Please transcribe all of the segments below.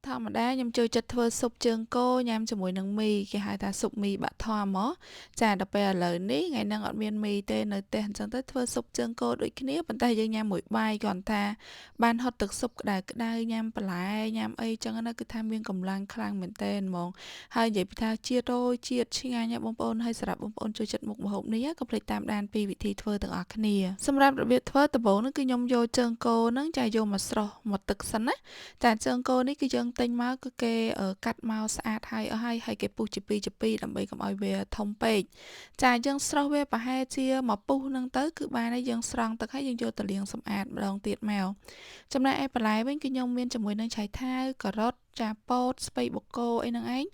ធម្មតាខ្ញុំចូលចិត្តធ្វើស៊ុបជើងគោញ៉ាំជាមួយនឹងមីគេហៅថាស៊ុបមីបាក់ធំហ៎ចាដល់ពេលឥឡូវនេះថ្ងៃហ្នឹងអត់មានមីទេនៅផ្ទះអញ្ចឹងទៅធ្វើស៊ុបជើងគោដូចគ្នាប៉ុន្តែយើងញ៉ាំមួយបាយគ្រាន់ថាបានហត់ទឹកស៊ុបក្តៅក្តៅញ៉ាំបន្លែញ៉ាំអីចឹងណាគឺថាមានកម្លាំងខ្លាំងមែនតើហ្មងហើយនិយាយពីថាជាតិរយជាតិឆ្ងាញ់ណាបងប្អូនហើយសម្រាប់បងប្អូនចូលចិត្តមុខម្ហូបនេះកុំភ្លេចតាមដានពីវិធីធ្វើទាំងអស់គ្នាសម្រាប់របៀបធ្វើដំបូងនេះគឺខ្ញុំយកជើងគោហ្នឹងចាយកមកស្រុះមកទឹកសិនណាចាជើងគោនេះគឺយើងទិញមកគឺគេកាត់មកស្អាតហើយអស់ហើយហើយគេពុះជាពីរជាពីរដើម្បីកុំឲ្យវាធំពេកចាយើងស្រុះវាប្រហែលជាមួយពុះហ្នឹងទៅគឺបានហើយយើងស្រង់ទឹកហើយយើងយកទៅលាងសម្អាតម្ដងទៀតមកចំណែកឯបន្លែវិញគឺខ្ញុំមានជាមួយនឹងឆៃថាវការ៉ុតចាពោតស្ពៃបូកូអីហ្នឹងឯង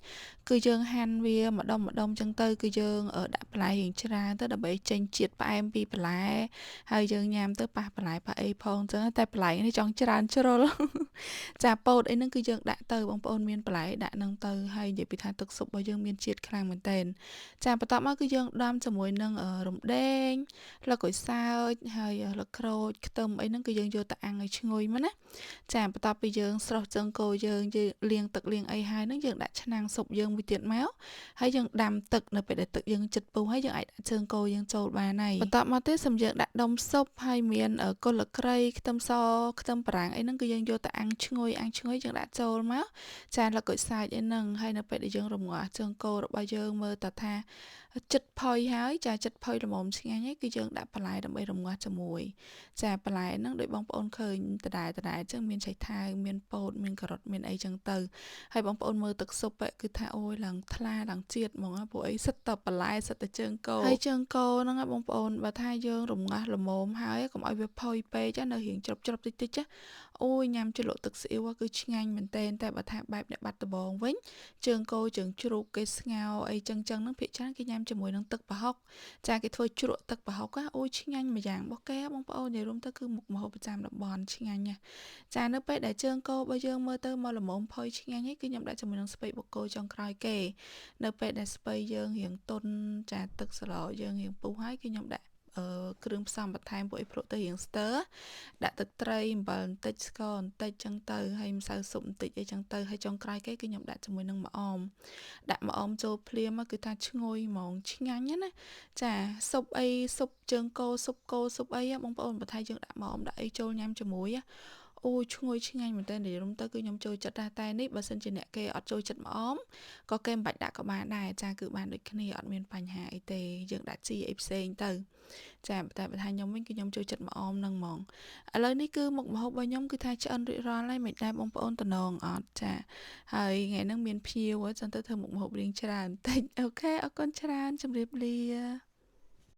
គឺយើងហាន់វាម្ដុំម្ដុំចឹងទៅគឺយើងដាក់បន្លែរៀងច្រើនទៅដើម្បីចេញជាតិផ្អែមពីបន្លែហើយយើងញ៉ាំទៅប៉ះបន្លែប៉ះអីផងចឹងតែបន្លែនេះចង់ច្រើនជ្រុលចាពោតអីហ្នឹងគឺយើងដាក់ទៅបងប្អូនមានបន្លែដាក់ហ្នឹងទៅហើយនិយាយពីថាទឹកស៊ុបរបស់យើងមានជាតិខ្លាំងមែនទែនចាបន្ទាប់មកគឺយើងដាំជាមួយនឹងរំដេងស្លឹកក្រូចសើចហើយស្លឹកក្រូចខ្ទឹមអីហ្នឹងគឺយើងយកទៅអាំងឲ្យឈ្ងុយមកណាចាបន្ទាប់ពីយើងស្រុះជើងគោយើងយើងលាងទឹកលាងអីហើយហ្នឹងយើងដាក់ឆ្នាំងស៊ុបយើងមួយទៀតមកហើយយើងដាំទឹកនៅពេលដែលទឹកយើងចិត្តពុះហើយយើងអាចដាក់ជើងគោយើងចូលបានហើយបន្ទាប់មកទៀតសម្យើងដាក់ដុំស៊ុបហើយមានគល់ក្រៃខ្ទឹមសខ្ទឹមបារាំងអីហ្នឹងគឺយើងយកទៅអាំងឈ្ងុយអាំងឈ្ងុយយើងដាក់ចូលមកចាស្លឹកក្រូចសើចអីហ្នឹងហើយនៅពេលដែលយើងរំងាស់ជើងគោរបស់យើងមើលតថាចិត្តផុយហើយចាចិត្តផុយល្មមឆ្ងាញ់ហើយគឺយើងដាក់បន្លែដើម្បីរំងាស់ជាមួយចាបន្លែហ្នឹងដូចបងប្អូនឃើញដដែលដដែលអញ្ចឹងមានឆៃថាវមានពោតមានការ៉ុតមានអីចឹងទៅហើយបងប្អូនមើលទឹកស៊ុបគឺថាអូយឡើងថ្លាឡើងជាតិហ្មងព្រោះអីសិតតែបន្លែសិតតែជើងគោហើយជើងគោហ្នឹងបងប្អូនបើថាយើងរំងាស់ល្មមហើយកុំឲ្យវាផុយពេកនៅរៀងជ្រុបជ្រុបតិចតិចអូយញ៉ាំជ្រលក់ទឹកស្អៀវគឺឆ្ងាញ់មែនតែនតែបើថាបែបអ្នកបាត់ដំបងវិញជើងគោជើងជ្រូកគេស្ងោរអីចឹងចឹងហ្នឹងភាគច្រើនគេញ៉ាំជាមួយនឹងទឹកប្រហុកចាគេធ្វើជ្រក់ទឹកប្រហុកអូយឆ្ងាញ់មួយយ៉ាងរបស់គេបងប្អូននិយាយរួមទៅគឺមុខម្ហូបប្រចាំតំបន់ឆ្ងាញ់ណាចានៅពេលដែលជើងគោរបស់យើងមើលទៅមកល្មមផុយឆ្ងាញ់ហើយគឺខ្ញុំដាក់ជាមួយនឹងស្ពៃបូកូចុងក្រោយគេនៅពេលដែលស្ពៃយើងរៀងទន់ចាទឹកសឡយើងរៀងពុះហើយគឺខ្ញុំដាក់គ្រឿងផ្សំបន្ថែមពួកអីភ្លក់ទៅរៀងស្ទើដាក់ទឹកត្រីអំបិលបន្តិចស្ករបន្តិចចឹងទៅហើយម្សៅស៊ុបបន្តិចអីចឹងទៅហើយចុងក្រោយគេគឺខ្ញុំដាក់ជាមួយនឹងម្អមដាក់ម្អមចូលភ្លាមគឺថាឈ្ងុយហ្មងឆ្ងាញ់ណាចាស៊ុបអីស៊ុបជើងគោស៊ុបគោស៊ុបអីបងប្អូនបើថាយើងដាក់ម្អមដាក់អីចូលញ៉ាំជាមួយអូយឈ្ងុយឆ្ងាញ់មែនតើនិយាយរួមទៅគឺខ្ញុំចូលចិត្តដែរតែនេះបើសិនជាអ្នកគេអត់ចូលចិត្តម្អមក៏គេមិនបាច់ដាក់ក៏បានដែរចាគឺបានដូចគ្នាអត់មានបញ្ហាអីទេយើងដាក់ជីអីផ្សេងទៅចាតែបើថាខ្ញុំវិញគឺខ្ញុំចូលចិត្តម្អមហ្នឹងហ្មងឥឡូវនេះគឺមុខម្ហូបរបស់ខ្ញុំគឺថាឆ្អិនរួចរាល់ហើយមិនដែរបងប្អូនតំណងអត់ចាហើយថ្ងៃហ្នឹងមានភ្ញៀវចឹងទៅធ្វើមុខម្ហូបរៀងច្រើនបន្តិចអូខេអរគុណច្រើនជម្រាបលា។